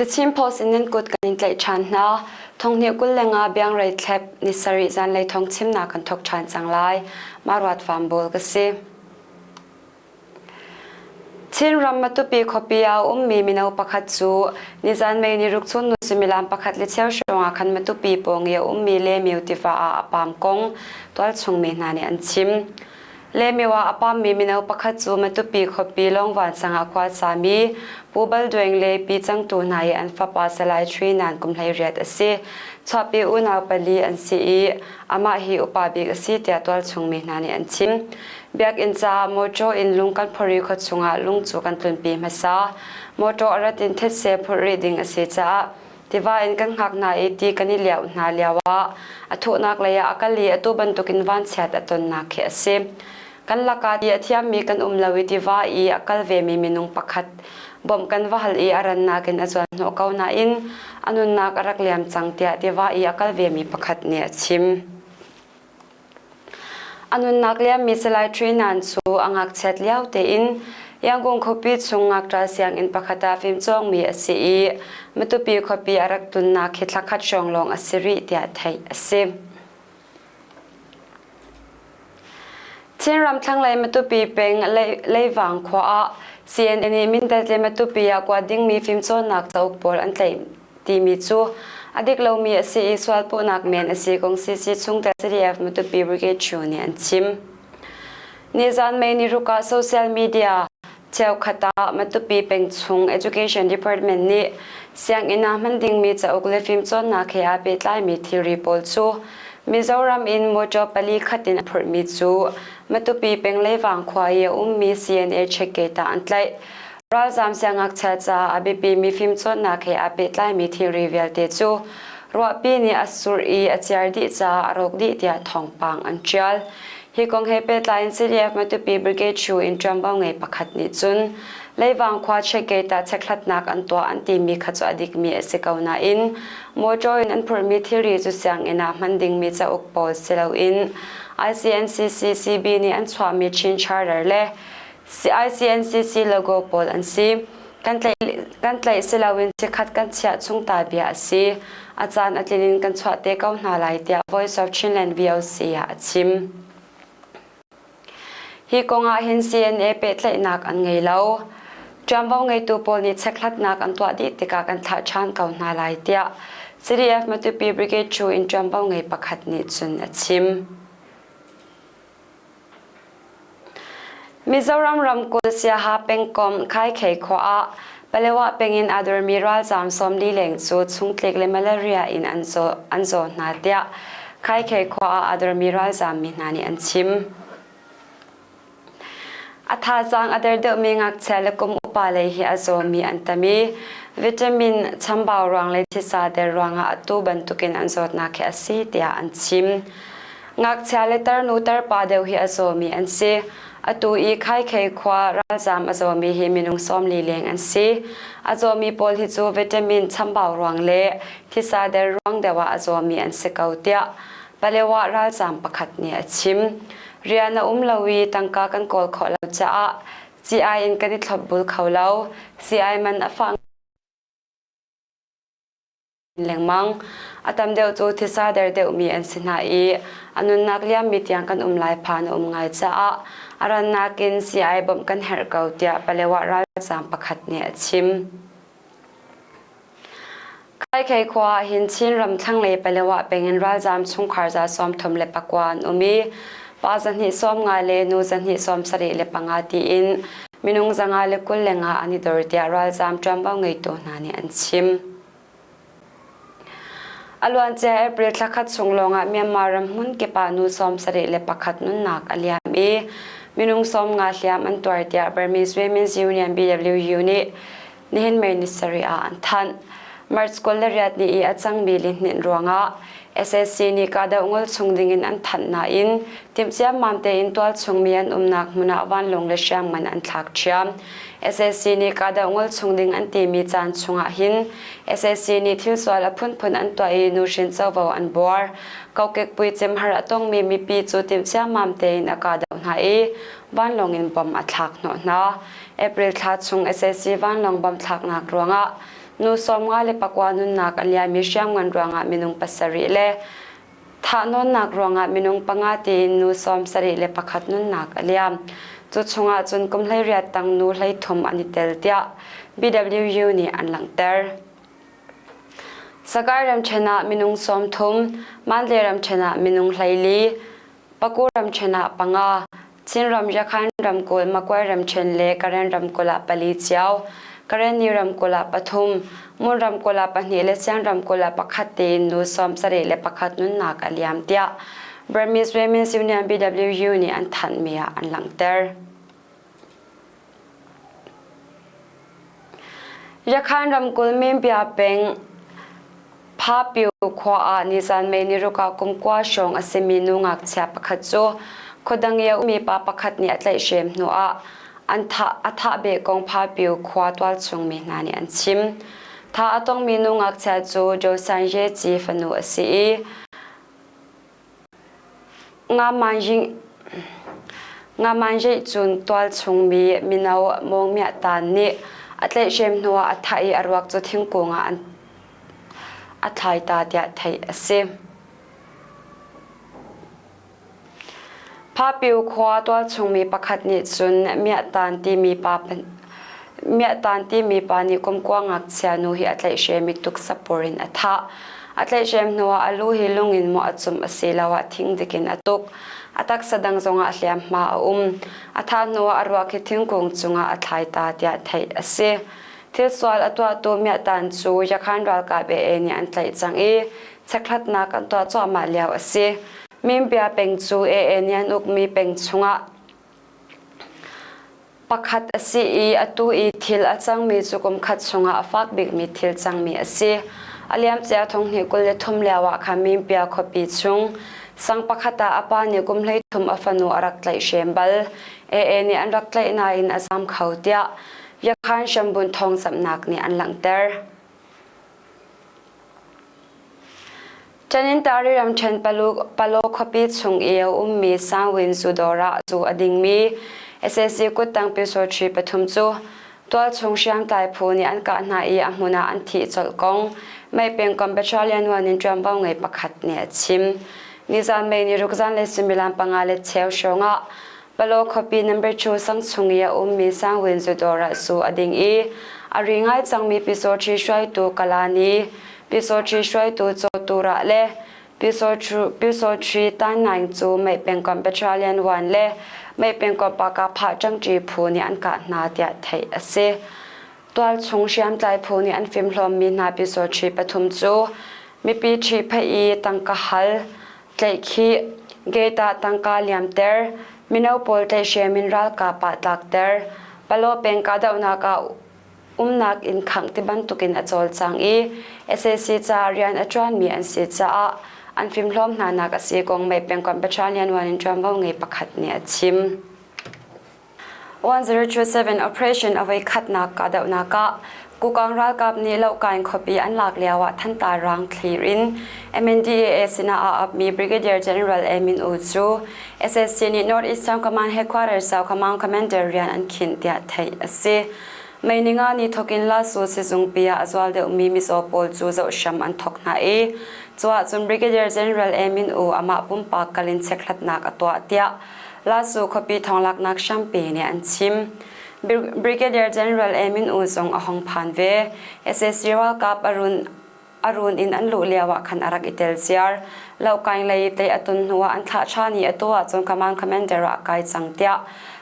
The Chin Post in nan kut kan in tlaih ṭhan hna. Thonghnih 25 biangrei thlep ni sarih zanlei thong chimnak kan thok ṭhan cang lai. Maruat Fambawl ka si. Chinram Matupi khuapi ah a ummi mino pakhat cu nizan May ni ruk chun suimilam pakhat le cheu hrawng ah khan Matupi pawng i a ummi Lemiu tiva ah a paam kong tualchung mi hna nih an chim. Lemiu ah a paammi mino pakhat cu Matupi khuapi Lawngvan sang ah khua sami Pu Bal Dueng le Pi Cangtu hna i an fapa Salai Thwi Nan kum 18 a si. Chuahpi unau pali an si i amah hi upa bik a si tiah tualchung mi hna nih an chim. Biakinn caah mawṭaw in lung kan phor i khua chungah lung cu kan tlunpi hmasa. Mawṭaw a rat in thetse phurh rih ding a si caah tiva in kan hngak hna i ti kan i liauh hna lioah a thuhnak lei ah a kal i atu bantukin vanchiat a tonnak khi a si. Kan lakah ti a thiammi kan um lo i tiva i a kal vemi minung pakhat bawmh kan va hal i a rannak in a zuan hnawh ko nain a nunnak a rak liam cang tiah tiva i a kal vemi pakhat nih a chim. A nunnak liammi Salai Trinan cu a ngakchiat lio tein Yangon khuapi chung ngakṭa sianginn pakhat ah fimcawngmi a si i Matupi khuapi a rak tlunnak hi thla khat hrawng lawng a si rih tiah theih a si. Chinram thlanglei Matupi peng Leivang khua ah CNA nih Mindat le Matupi ah kuat dingmi fimcawnnak cauk pawl an tlaih timi cu a dik lomi a si i sualpuhnak men a si kong CC chungtel CDF Matupi Brigade Chu nih an chim. Nizan May ni ruk ah social media cheukhat ah Matupi peng chung Education Department nih sianginn ah hman dingmi cauk le fimcawnnak he aa pehtlaimi thilri pawl cu Mizoram in motor pali khat in a phurhmi cu Matupi peng Leivang khua i a ummi CNA check gate ah an tlaih. Ralzaam siangngakchia caah a biapimi fimcawnnak he aa pehtlaimi thilri vialte cu ruahpi nih a surh i a ciar dih caah a rawk dih tiah thawngpang an ṭial. Hi kong he pehtlai in CDF Matupi Brigade Chu in ṭuanvo ngei pakhat nih cun Leivang khua checkgate ah chekhlatnak an tuah an timi kha cu a dikmi a si ko nain motor in an phurhmi thilri cu sianginn ah hman dingmi cauk pawl si loin ICNCC CB nih an chuahmi Chin Charter le CICNCC logo pawl an si. Kan tlaih, kan tlaih si loin chikkhat kan chiah chung ta bia a si. A caan a tlin in kan chuah te ko hna lai tiah Voice of Chinland VOC ah a chim. Hi kong ah hin CNA pehtlaihnak an ngei lo. Ṭuanvo ngeitu pawl nih chekhlatnak an tuah dih tikah kan thlah ṭhan ko hna lai tiah CDF Matupi Brigade Chu in ṭuanvo ngei pakhat nih cun a chim. Mizoram ramkulh Siaha pengkomh Khaikhei khua ah Palewa peng in aa dormi ralzaam 40 leng cu chungtlik le malaria in an zaw hna tiah Khaikhei khua ah aa dormi ralzaam mi hna nih an chim. A thazaang a der deuhmi ngakchia le kum upa lei hi a zawmi an tam i vitamin chambau ruang le thisa der ruangah atu bantukin an zawtnak hi a si tiah an chim. Ngakchia le tarnu tarpa deuh hi a zawmi an si. Atu i Khaikhei khua ralzaam a zawmi hi minung 40 leng an si. A zawmi pawl hi cu vitamin chambau ruang le thisa der ruang deuh ah a zawmi an si ko tiah Palewa ralzaam pakhat nih a chim. Rian a um lo i tangka kan kawl khawh lo caah CI in kan i thlopbul kho lo. CI man a fah lengmang. A tam deuh cu thisa der deuhmi an si hna i a nunnak liammi tiang kan um lai phan a um ngai caah a rannak in CI bawmh kan herh ko tiah Palewa ralzaam pakhat nih a chim. Kaikhei khua ah hin Chinram thlanglei Palewa peng in ralzaam chungkhar za 39 an um i pa 250 le nu 275 tiin minung 525 an i dor tiah ralzaam ṭuanvo ngeitu hna nih an chim. A luancia April thla khat chung lawngah Myanmar ram hmun kip ah nu 71 nunnak a liam i minung 50 hliam an tuar tiah Burmese Women's Union BWU nih nihin May ni sarih ah an thanh. March 28 ni i a cangmi lihninh ruangah SAC nih kahdoh ngol chung dingin an thanh nain timhciammam tein tualchung mi an umnak hmun ah vanlawng le hriamngan an thlak ṭhiam. SAC nih kahdoh ngol chung ding an timi caan chungah hin SAC nih thilsual a phunphun an tuah i nuhrin covo an buar. Kokek puicim har a tongmi mipi cu timhciammam tein a kahdoh hna i vanlawng in bom a thlak hnawh hna. April thla chung SAC vanlawng bom thlaknak ruangah nu 54 nunnak a liami hriamngan ruangah minung pasarih le thahnawnnak ruangah minung panga tiin nu 71 nunnak a liam. Cu chungah cun kum 18 tang nu 13 an i tel tiah BWU nih an langhter. Sakai ramṭhen ah minung 30, Mandalay ramṭhen ah minung 14, Paku ramṭhen ah panga, Chinram Yakhan ramkulh Makuai ramṭhen le Karen ramkulh ah pali cio, Karenni ramkulh ah pathum, Mon ramkulh ah pahnih le Sian ramkulh ah pakhat tiin nu 71 nunnak a liam tiah Burmese Women's Union BWU nih an thanhmi ah an langhter. Yakhan ramkulh Minbia peng Phapyu khua ah nizan May niruk ah kum kua hrawng a simi nu ngakchia pakhat cu khuadang i a ummi pa pakhat nih a tlaihhrem hnuah an thah a thah beh kong Phapyu khua tualchung mi hna nih an chim. Thah a tongmi nu ngakchia cu Josan Ye Ci fanu a si i Ngamanjeih cun tualchung mi mino Mawng Miah Tan nih a tlaihhrem hnuah a thah i a ruak cu thingkung ah a thlai ta tiah theih a si. Phapyu khua tualchung mi pakhat nih cun Miah Tan timi pa Miahtan timi pa nih kumkua ngakchia nu hi a tlaihhrem i tuksapur in a thah. A tlaihhrem hnuah a lu hi lung in maw a cumh asiloah thingdik in a tuk. A taksa dang zongah hliamhma a um. A thah hnuah a ruak hi thingkung cungah a thlai ta tiah theih a si. Thil sual a tuahtu Miahtan cu Yakhan ralkap AA nih an tlaih cang i chekhlatnak an tuah cuahmah lio a si. Mimbia peng cu AA nih an ukmi peng chungah Pakhat a si i atu i thil a cangmi cu kum khat chungah a fak bikmi thil cangmi a si. A liamcia thonghnih 23 lioah khan Mimpia khuapi chung sang pakhat ah a pa nih kum 13 a fanu a rak tlaihhrem bal. AA nih an rak tlaih nain a zam kho tiah Yakhan Hrambun thawngzamhnak nih an langhter. Tanintari ramṭhen Palo khuapi chung i a ummi Sangwin zu dawr ah zu a dingmi sac kuttang pyusawṭhi pathum cu tualchung hriamtlai phu nih an kah hna i a hmun ah an thih colh kong Mei pengkomh Battalion 1 in ṭuanvo ngei pakhat nih a chim. Nizan May ni ruk zanlei suimilam panga le cheu hrawng ah Palo khuapi number 2 sang chung i a ummi Sangwin zu dawr ah zu a ding i a ri ngai cangmi pyusawṭhi hruaitu Kalani Pyusawṭhi hruaitu Cawturah le Pyusawṭhi Tan Naing cu Mei pengkomh Battalion 1 le Mei pengkomh Pakapha ṭangṭi phu nih an kah hna tiah theih a si. Tualchung hriamtlai phu nih an fimhlawmmi hna pyusawṭhi pathum cu mipi ṭhihphaih i tangka hal, tlaihkhih, gate ah tangka liamter, mino pawl tlaihhrem in ralkap ah tlakter, Palaw peng kahdohnak ah umnak inn khangh ti bantukin a cawlcang i sac caah rian a ṭuanmi an si caah an fimhlawm hnanak a si kong Mei pengkomh Battalion 1 in ṭuanvo ngei pakhat nih a chim. 1027 operation a voikhatnak kahdohnak ah Kukang ralkap nih Lohkain khuapi an lak lioah thantar rang thlir in MNDAA sinah aa apmi Brigadier General Amin U cu SSC nih North Eastern Command Headquarters South Command Commander rian an khinh tiah theih a si. Mei ninga ni thawkin Lasu sizungpi ah a zual deuhmi mizaw pawl cu zoh hram an thawk hna i cu ahcun Brigadier General Amin U amah pumpak kal in chekhlatnak a tuah tiah Lasu khuapi thawnglaknak hrampi nih an chim. Brigadier General Amin U zong a hong phan ve. SAC ralkap a run a run in an luh lio ah khan a rak i tel ziar. Lohkaing lei tei a tun hnu ah an thlah ṭhan i atu ahcun command commander ah a kai cang tiah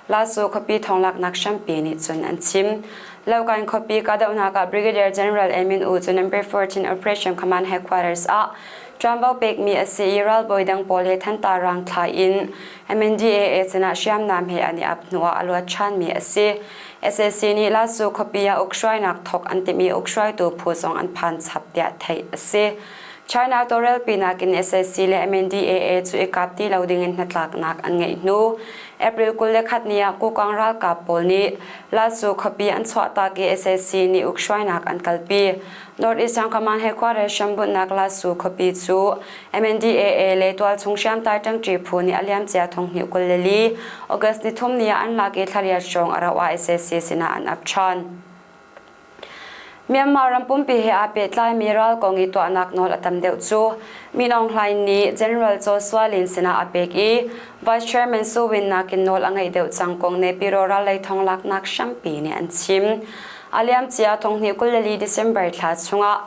Lasu khuapi thawnglaknak hrampi nih cun an chim. Lohkaing khuapi kahdohnak ah Brigadier General Amin U cu Number 14 Operation Command Headquarters ah ṭuanvo pekmi a si i ralbawi dang pawl he thantar rang thla in MNDAA sinah hriamnam he an i ap hnu ah a luat ṭhanmi a si. SAC nih Lasu khuapi ah ukhruainak thawk an timh i ukhruaitu phu zong an phan chap tiah theih a si. China tawlrelpi nakin SAC le MNDAA cu i kap ti lo dingin hnatlaknak an ngeih hnu April 21 ni ah Kukang ralkap pawl nih Lasu khuapi an chuahtak i SAC nih ukhruainak an kalpi. North Eastern Command headquarters hrambunhnak Lasu khuapi cu MNDAA le tualchung hriamtlai ṭangṭi phu nih a liamcia thonghnih 24 August nithum ni ah an lak i thlariat hrawng a rauh ah sac sinah an ap ṭhan. Myanmar ram pumpi he aa pehtlaimi ral kong i tuahnak nawl a tam deuh cu Min Aung Hlaing nih General Zaw Sua Lin sinah a pek i Vice Chairman Su Win nakin nawl a ngeih deuh cang kong Naypyidaw rallei thonglaknak hrampi nih an chim. A liamcia thonghnih 24 December thla chungah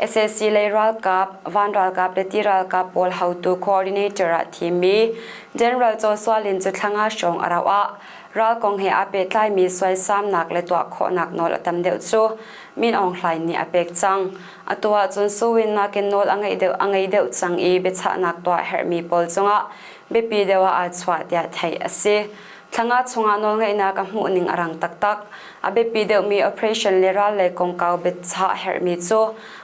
sac lei ralkap, van ralkap le ti ralkap pawl haotu coordinator ah thimmi General Zaw Sua Lin cu thla nga hrawng a rauh ah Ral kong he aa pehtlaimi suaisamnak le tuah khawhnak nawl a tam deuh cu Min Aung Hlaing nih a pek cang. Atu ahcun Su Win nakin nawl a ngeih deuh a ngei deuh cang i biachahnak tuah herhmi pawl cungah biapi deuh ah aa chuah tiah theih a si. Thla nga chungah nawlngeihnak a hmuh ning a rang taktak. A biapi deuhmi operation le ral lei kongkau biachah herhmi cu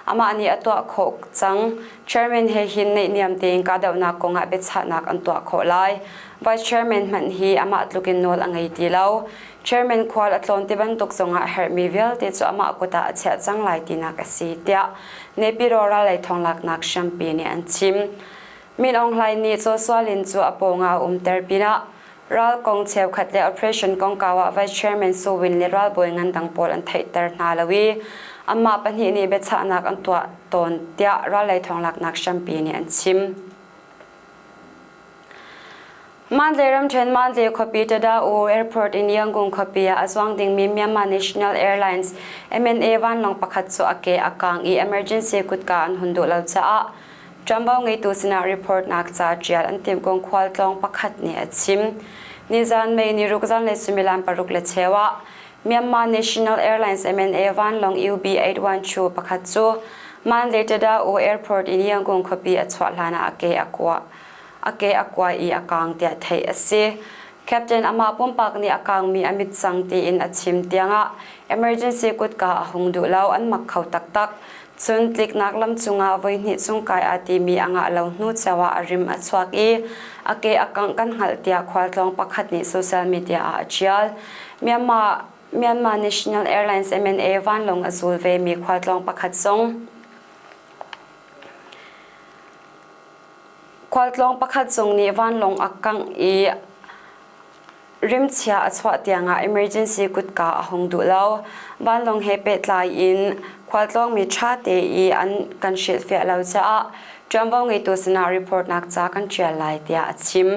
amah nih a tuah khawh cang. Chairman he hin naihniam tein kahdohnak kongah biachahnak an tuah khawh lai. Vice Chairman hmanh hi amah tlukin nawl a ngei ti lo. Chairman khual a tlawn ti bantuk zongah herhmi vialte cu amah kut ah a chiah cang lai tinak a si, tiah Naypyidaw rallei thawnglaknak hrampi nih an chim. Min Aung Hlaing nih Caw Sua Lin cu a pawngah a umter pinah ral kong cheukhat le operation kongkau ah Vice Chairman Su Win le ralbawi ngandang pawl an theihter hna lo i anmah pahnih nih biachahnak an tuah tawn tiah rallei thawnglaknak hrampi nih an chim. Mandalay ramṭhen Mandalay khuapi Tada-U Airport in Yangon khuapi ah a zuang dingmi Myanmar National Airlines MNA vanlawng pakhat cu a ke a kaang i emergency kutka an hun duh lo caah ṭuanvo ngeitu sinah report nak ca ṭial an timh kong khualtlawng pakhat nih a chim. Nizan May ni ruk zanlei suimilam paruk le cheu ah Myanmar National Airlines MNA vanlawng UB812 pakhat cu Mandalay Tada-U Airport in Yangon khuapi a chuah hlanah a ke a kuah. A ke a kuai i a kaang tiah theih a si. Captain amah pumpak nih a kaangmi a mit cang tiin a chim tiangah emergency kutka a hung duh lo, an mak kho taktak. Cun tliknak lam cungah voihnih cung kai aa timi a ngah lo hnu cio ah a rim a chuak i a ke a kangh kan hngalh tiah khualtlawng pakhat nih social media ah a ṭial. Myanmar Myanmar National Airlines MNA vanlawng a zul vemi khualtlawng pakhat zong Khualtlawng pakhat zong nih vanlawng a kangh i rimchia a chuah tiangah emergency kutka a hung duh lo. Vanlawng he pehtlai in khualtlawngmi ṭha te i an kan hrilhfiah lo caah ṭuanvo ngeitu sinah report nak ca kan ṭial lai tiah a chim.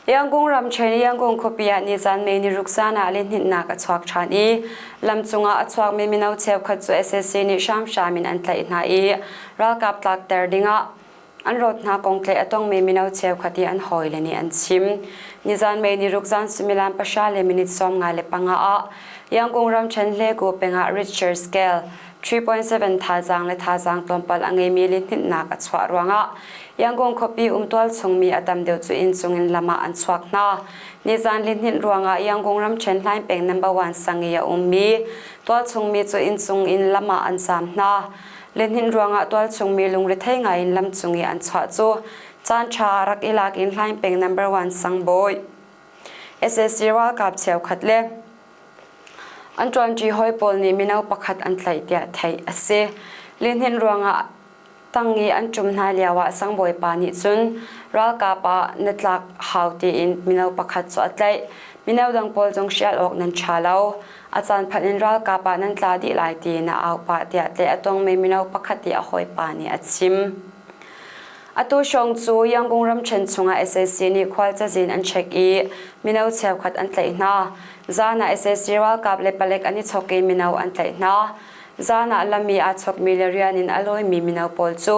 Yangon ramṭhen Yangon khuapi ah nizan May ni ruk zan ah lihninhnak a chuak ṭhan i lam cungah a chuakmi mino cheukhat cu sac nih hramhram in an tlaih hna i ralkap tlakter dingah an rawt hna kong tlaih a tongmi mino cheukhat i an hawile nih an chim. Nizan May ni ruk zan suimilam pahra le minute 55 ah Yangon ramṭhen Hlegu pengah Richter scale 3.7 thazaang le thazaang tlawmpal a ngeimi lihninhnak a chuah ruangah Yangon khuapi um tualchungmi a tam deuh cu innchung in lam ah an chuak hna. Nizan lihninh ruangah Yangon ramṭhen Hlaing peng number one sang i a ummi tualchungmi cu innchung in lam ah an zaam hna. Lihninh ruangah tualchungmi lungrethei ngai in lamcung i an chuah cu caan ṭha rak i lak in Hlaing peng number one sang bawi sac ralkap cheukhat le an ṭuanṭi hawi pawl nih mino pakhat an tlaih tiah theih a si. Lihninh ruangah Tang i an ṭum hna lioah sangbawipa nih cun ralkap ah na tlak hau tiin mino pakhat cu a tlaih. Mino dang pawl zong hrial awk nan ṭha lo. A caan phanh in ralkap ah nan tla dih lai tiin a au pah tiah tlaih a tongmi mino pakhat i a hawipa nih a chim. Atu hrawng cu Yangon ramṭhen chungah sac nih khual cazin an check i mino cheukhat an tlaih hna. Zan ah sac ralkap le palek an i chok i mino an tlaih hna. Zan ah lam i aa chawkmi le rian in a lawimi mino pawl cu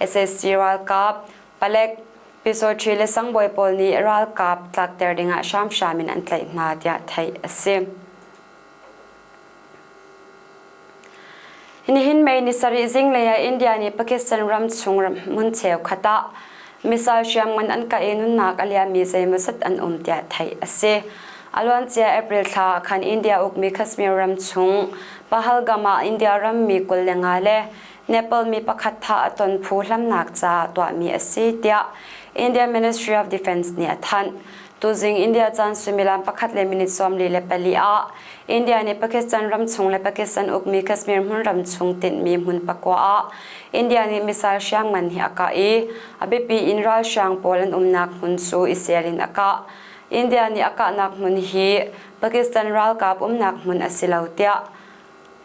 sac ralkap, palek, pyusawṭhi le sangbawi pawl nih ralkap tlakter dingah hramhram in an tlaih hna tiah theih a si. Nihin May ni sarih zinglei ah India nih Pakistan ram chung hmun cheukhat ah missile hriamngan an kah i nunnak a liammi zeimawzat an um tiah theih a si. A luancia April thla ah khan India ukmi Kashmir ram chung Pahalgam ah India rammi 25 le Nepal mi pakhat thah a ton phu hlamnak caah tuahmi a si tiah India Ministry of Defence nih a thanh. Tuzing India caan suimilam pakhat le minute 44 ah India nih Pakistan ram chung le Pakistan ukmi Kashmir hmunram chung tinhmi hmun pakua ah India nih missile hriamngan hi a kah i a biapi in ralhrang pawl an umnak hmun cu i sel in a kah. India nih a kahnak hmun hi Pakistan ralkap umnak hmun a si lo tiah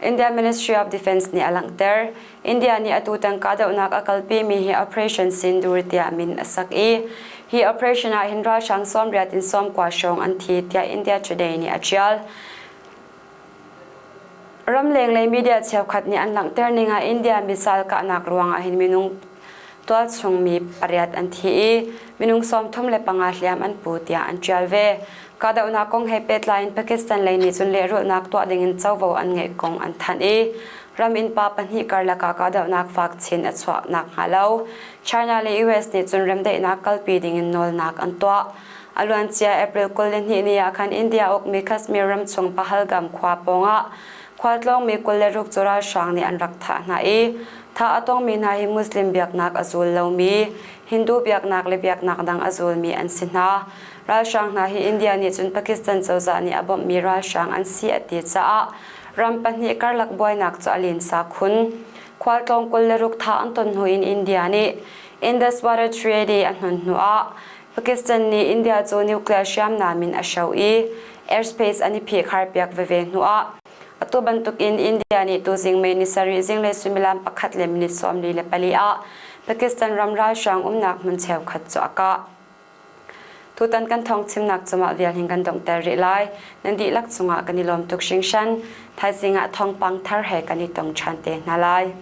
India Ministry of Defence nih a langhter. India nih atutan kahdohnak a kalpimi hi Operation Sindoor tiah min a sak i hi operation ah hin ralhrang 80 in 90 hrawng an thi tiah India Today nih a ṭial. Ramleng lei media cheukhat nih an langhter ning ah India missile kahnak ruangah hin minung tualchung mi pariat an thi i minung 35 hliam an pu tiah an ṭial ve. Kahdohnak kong he pehtlai in Pakistan lei nih cun lehrulhnak tuah ding in covo an ngeih kong an thanh i ram innpa pahnih karlak ah kahdohnak fak chin a chuah nakhnga lo China le US nih cun remdaihnak kalpi ding in nawlnak an tuah. A luancia April 22 ni ah khan India ukmi Kashmir ramchung Pahalgam khua pawngah khualtlawngmi 26 cu ralhrang nih an rak thah hna i thah a tongmi hna hi Muslim biaknak a zul lomi Hindu biaknak le biaknak dang a zulmi an si hna. Ralhrang hna hi India nih cun Pakistan cozah nih a bawmhmi ralhrang an si a ti caah ram pahnih karlak buainak cu a linsa khun. Khualtlawng 26 thah an ton hnu in India nih Indus Water Treaty a hnon hnu ah Pakistan nih India cu nuclear hriamnam in a hro i airspace an i phihkharpiak veve hnuah atu bantukin India nih tuzing May ni sarih zinglei suimilam pakhat le minute 44 ah Pakistan ram ralhrang umnak hmun cheukhat cu a kah. Tutan kan thawng chimnak cungah vial hin kan donghter rih lai. Nan dihlak cungah kan i lawm tuk hringhran. Thaizing ah thawngpang thar he kan i tong ṭhan te hna lai.